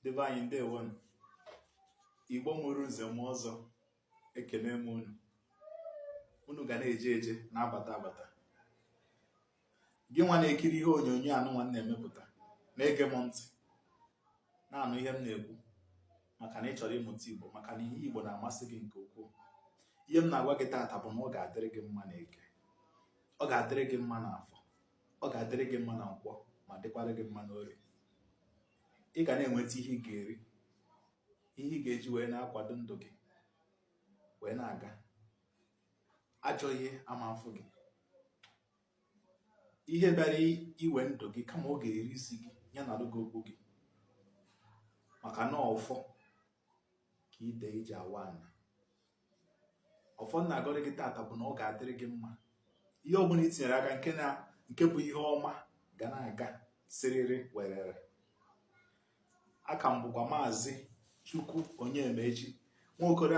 Ndị be anyị, ndewonu. Igbo mụrụ nze mụọ ọzọ, ekene m unu. Unu ga na-eje eje, na-abata abata. Gị nwa na-ekiri ihe onyonyo anụnwa m na-emepụta, na-ege m ntị, na-anụ ihe m na-ekwu, maka na ị chọrọ ịmụta Igbo, maka na ihe Igbo na-amasị gị nke ukwuu, ihe m na-agwa gị taata bụ na ọ ga-adịrị gị mma na Eke, ọ ga-adịrị gị mma n'Afọ, ọ ga-adịrị gị mma na Nkwọ, ma dịkwara gị mma n'Orie. Ị ga na-enweta ihe ị ga-eri, ihe ị ga-eji wee na-akwado ndụ gị wee na-aga. Ajọ ihe ama afụ gị. Ihe bịara iwe ndụ gị, kama ọ ga-eri isi gị, ya na gị okwu gị, maka na ọfọ ka ide iji awa ana. Ọfọ na-agọrọ gị tata bụ na ọ ga-adịrị gị mma. Ihe ọbụla i tinyere aka nke na nke bụ ihe ọma ga na-aga siriri werere. Aka m bụkwa Maazị Chukwu Onyemaechi, nwaokoro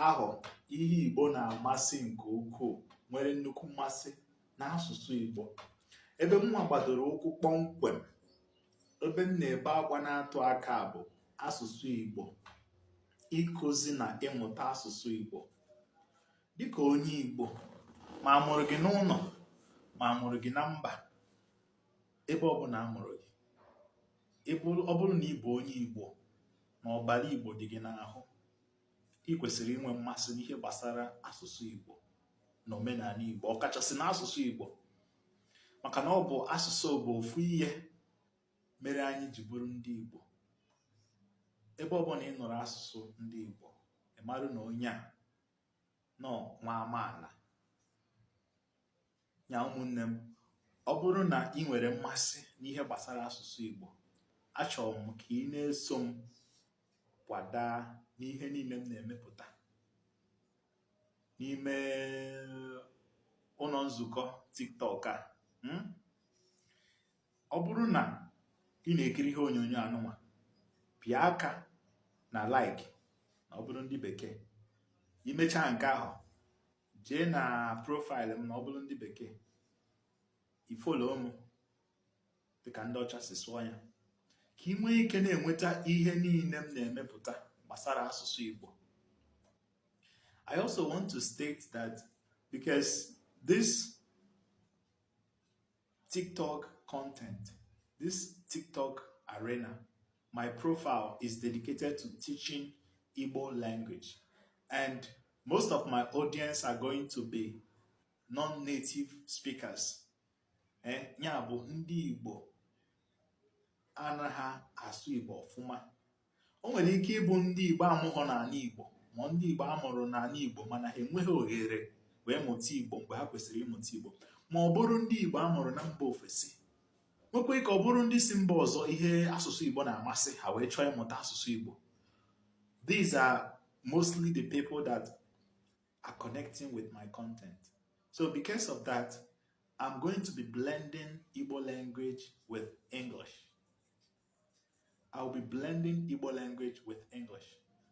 ahụ ihe Igbo na-amasị nke ukwuu, nwere nnukwu mmasị n'asụsụ Igbo. Ebe mụnwa gbadoro ụkwụ kpọmkwem, ebe m na-ebe akwa na-atụ aka, bụ asụsụ Igbo, ịkụzi na ịmụta asụsụ Igbo. Dịka onye Igbo, ma a mụrụ gị n'ụlọ, ma a mụrụ gị na mba, ebe ọbụla a mụrụ gị, ọ bụrụ na ị bụ onye Igbo na ọbara Igbo dị gị n'ahụ, ị kwesịrị inwe mmasị n'ihe gbasara asụsụ Igbo na omenala Igbo, ọkachasị n'asụsụ Igbo, maka na ọ bụ asụsụ bụ ofu ihe mere anyị ji bụrụ ndị Igbo. Ebe ọbụla ị nụrụ asụsụ ndị Igbo, ị marụ na onye a nọ nwa amaala ya. Ụmụnne m, ọ bụrụ na ị nwere mmasị n'ihe gbasara asụsụ Igbo, achọrọ m ka ị na-eso m kwada n'ihe niile m na-emepụta n'ime ụlọ nzukọ TikTok a. Ọ bụrụ na ị na-ekiri ihe onyonyo anụnwa, pịa aka na like na ọ bụrụ ndị bekee. Imechaa nke ahụ, jee na profile m na ọ bụrụ ndị bekee, i follow m dịka ndị ọcha si sụọ ya, ka ị nwee ike na-enweta ihe niile m na-emepụta gbasara asụsụ Igbo. I also want to state that because this TikTok content, this TikTok arena, my profile is dedicated to teaching Igbo language. And most of my audience are going to be non-native speakers. Ya bụ ndị Igbo anaghị asụ Igbo ọfụma. O nwere ike ịbụ ndị Igbo amụghọ n'ala Igbo, ma ndị Igbo amụrụ n'ala Igbo mana ha enweghị ohere wee mụta Igbo mgbe ha kwesịrị ịmụta Igbo, ma ọ bụrụ ndị Igbo amụrụ na mba ofesi, nwekwa ka ọ bụrụ ndị si mba ọzọ ihe asụsụ Igbo na-amasị ha wee chọọ ịmụta asụsụ Igbo. These are mostly the people that are connecting with my content. So because of that, I'm going to be blending Igbo language with English. I'll be blending Igbo language with English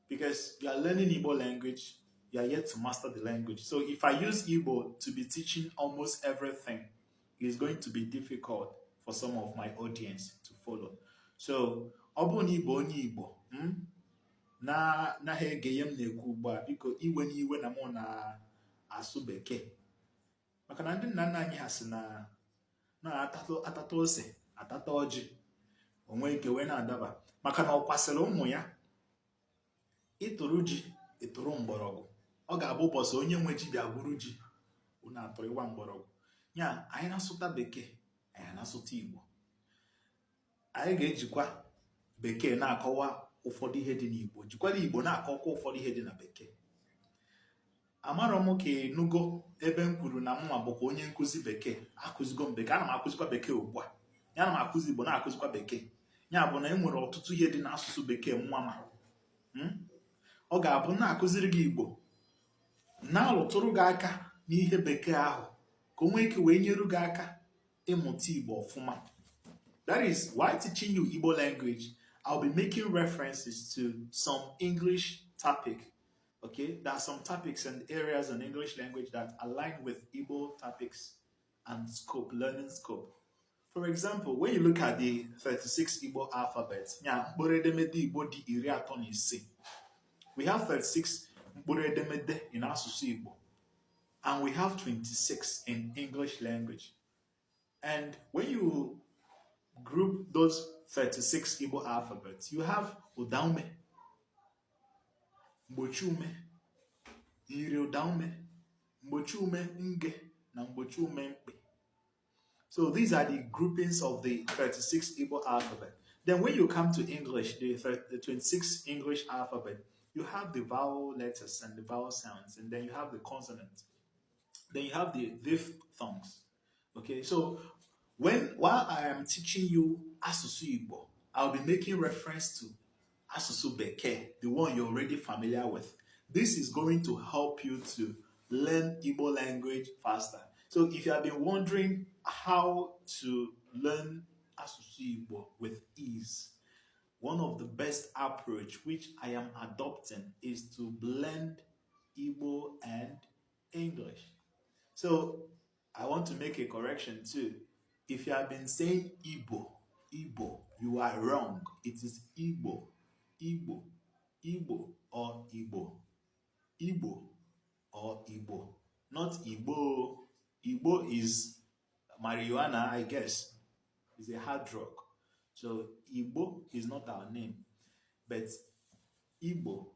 because you are learning Igbo language, you are yet to master the language. So if I use Igbo to be teaching almost everything, it's going to be difficult for some of my audience to follow. So ọ bụrụ na ị bụ onye Igbo na naghị ege ihe m na-ekwu ugbu a, biko iwe n'iwe na mụ na-asụ bekee, maka na ndị nna nna anyị ha sị na na-atata ose atata ọjị onwe ike wee na-adaba, maka na ọ kwasịrị ụmụ ya ịtụrụ ji ịtụrụ mgbọrọgwụ. Ọ ga-abụ ụbọchị onye nwe ji bịa gwuru ji, unu atụrụ ịwa mgbọrọgwụ ya. Anyị na-asụta bekee, anyị na-asụta Igbo. Anyị ga-ejikwa bekee na-akọwa ụfọdụ ihe dị n'Igbo, jikwara Igbo na-akọkwa ụfọdụ ihe dị na bekee. Amarọ m ka ịnụgo ebe m kwuru na mụnwa bụkwa onye nkụzi bekee. Akụzigo m bekee, ana m akụzikwa bekee ugbu a. Ya na m akụzi Igbo, na-akụzikwa bekee. Ya bụ na e nwere ọtụtụ ihe dị n'asụsụ bekee nwa ma ọ ga-abụ na-akụziri gị Igbo, na-alụtụrụ gị aka n'ihe bekee ahụ, ka o nwee ike wee nyere gị aka ịmụta Igbo ọfụma. That is why, teaching you Igbo language, I'll be making references to some English topic. Okay, there are some topics and areas in English language that align with Igbo topics and scope, learning scope. For you to be able to understand Igbo better. For example, when you look at the 36 Igbo alphabet, ya mkpụrụ edemede Igbo dị 36, we have 36 mkpụrụ edemede in asụsụ Igbo, and we have 26 in English language. And when you group those 36 Igbo alphabets, you have ụdaume, mgbochiume, myiri ụdaume, mgbochiume nge, na mgbochiume mkpị. So these are the groupings of the 36 Igbo alphabet. Then when you come to English, the 26 English alphabet, you have the vowel letters and the vowel sounds, and then you have the consonants. Then you have the diphthongs. Okay, so when while I am teaching you Asụsụ Igbo, I'll be making reference to Asụsụ Bekee, the one you're already familiar with. This is going to help you to learn Igbo language faster. So if you have been wondering how to learn Asụsụ Igbo with ease, one of the best approach which I am adopting is to blend Igbo and English. So I want to make a correction too. If you have been saying Igbo, Igbo, you are wrong. It is Igbo, Igbo, Igbo, or Igbo, Igbo, or Igbo, not Igbo. Igbo is marijuana, I guess. It's a hard drug. So Igbo is not our name, but Igbo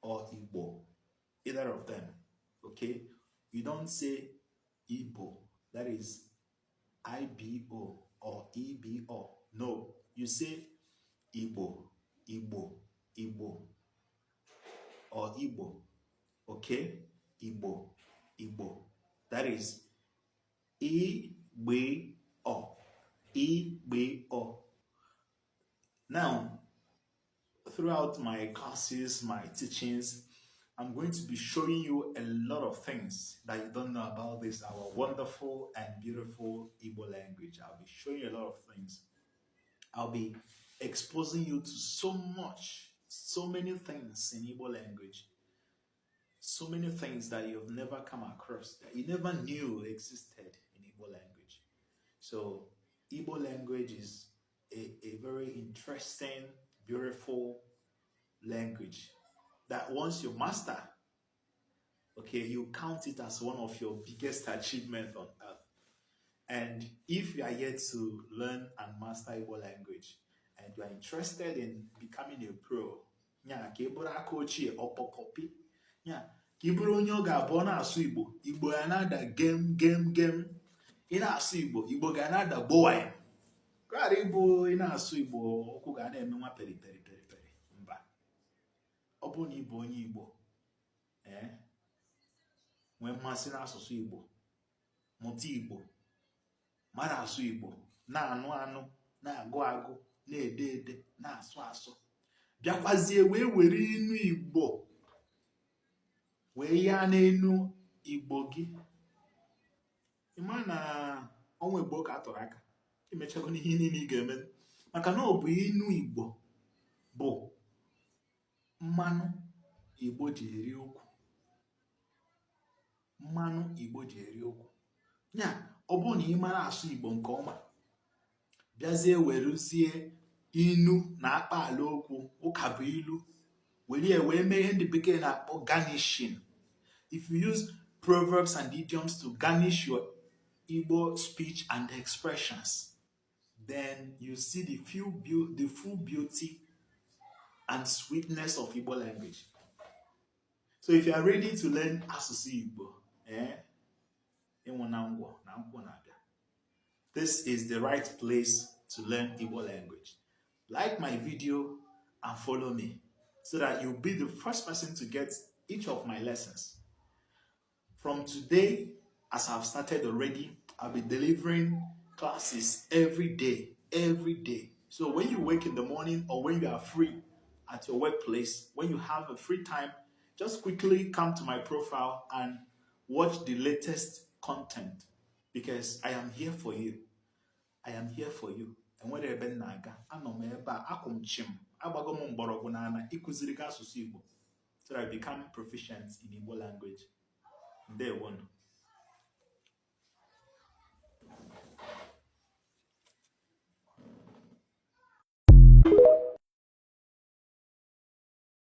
or Igbo, either of them. Okay, you don't say Igbo, that is IBO or EBO. No, you say Igbo, Igbo, Igbo, or Igbo. Okay, Igbo, Igbo. That is E B O. E B O. Now, throughout my classes, my teachings, I'm going to be showing you a lot of things that you don't know about this, our wonderful and beautiful Igbo language. I'll be showing you a lot of things. I'll be exposing you to so much, so many things in Igbo language. So many things that you've never come across, that you never knew existed in Igbo language. So, Igbo language is a very interesting, beautiful language that once you master, okay, you count it as one of your biggest achievements on earth. And if you are yet to learn and master Igbo language and you are interested in becoming a pro, ya ka ị bụrụ aka ochie ọkpọkọpi, ya ka ị bụrụ onye ọ ga-abụ ọ na-asụ Igbo, Igbo ya na-ada gem gem gem. Ị na-asụ Igbo, Igbo ga na-ada gbowam. Ka ghara ịbụ ị na-asụ Igbo, okwu ga na-eme nwa peri peri peri peri. Mba. Ọ bụrụ na ị bụ onye Igbo, ee, nwee mmasị n'asụsụ Igbo, mụta Igbo, mara asụ Igbo, na-anụ anụ, na-agụ agụ, na-ede ede, na-asụ asụ, bịakwazie wee were inu Igbo wee ya n'enu Igbo gị, ịma na ọnwa Igbo ka a tụrụ aka imechago n'ihe niile ị ga-eme, maka na ọ bụ inu Igbo bụ mmanụ Igbo ji eri okwu, mmanụ Igbo ji eri okwu. Ya ọ bụrụ na ị mara asụ Igbo nke ọma, bịazie werezie inu na akpaala okwu, ụka bụ ilu, were ya wee mee ihe ndị bekee na-akpọ garnishing. If you use proverbs and idioms to garnish your Igbo speech and expressions, then you see the full beauty and sweetness of Igbo language. So if you are ready to learn asụsụ Igbo, ịnwụ na ngwọ na nkwụ na-abịa. This is the right place to learn Igbo language. Like my video and follow me so that you'll be the first person to get each of my lessons. From today, as I've started already, I'll be delivering classes every day, every day. So when you wake in the morning or when you are free at your workplace, when you have a free time, just quickly come to my profile and watch the latest content, because I am here for you. I am here for you. Enwere ebe m na-aga, anọ m ebe a, akwụ m chim, agbago m mgbọrọgwụ n'ala ịkụziri gị asụsụ Igbo so that I become proficient in Igbo language. Ndewonu.